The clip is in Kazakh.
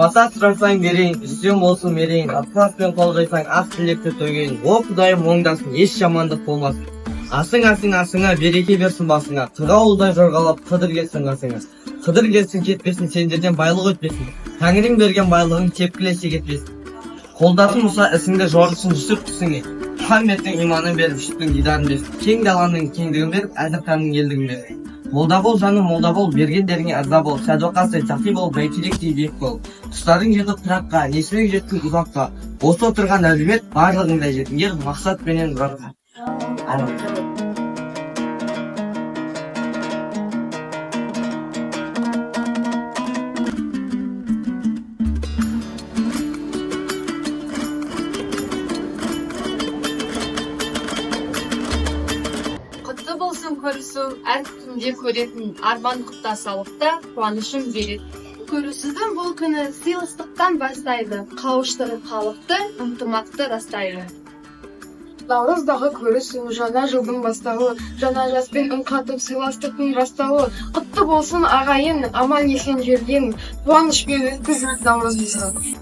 Бата сұрасаң берейін, үстем болсын мерейін, ықыласпен қол жайсаң, ақ тілекті төгейін. О Құдайым, оңдасын, еш жамандық болмасын. Асың, асың, асыңа, береке берсін басыңа. Қырғауылдай жорғалап, Қыдыр келсін қасыңа. Қыдыр келсін кетпесін, сендерден байлық өтпесін. Тәңірің берген байлығың тепкілесе кетпесін. Қолдасын Мұса ісіңді, жорысын Жүсіп түсіңе. Мұхаммедтің иманын беріп, Жүсіптің дидарын берсін. Кең даланың кеңдігін беріп, Әзірханның елдігін берсін. Молда бол, жаным, молда бол, бергендеріңе ырза бол. Сәдуақастай сақи бол, бәйтеректей биік бол. Құстарың жетіп құратқа, несібең жетсін ұзаққа. Осы отырған әлеумет барлығың да жетіңдер мақсат пенен мұратқа. Әмин. Құтты болсын көрісу, әр күнде көретін арман құтта қуанышын беретін. Көрісудің бұл күні сыйластықтан бастайды, қауыштырып халықты, ынтымақты растайды. Наурыздағы көрісу, жаңа жылдың бастауы, жаңа жаспен үн қатып, сыйластықтың растауы. Құтты болсын, ағайын, аман есен жүрген, қуанышпен өткізіп наурызымызды.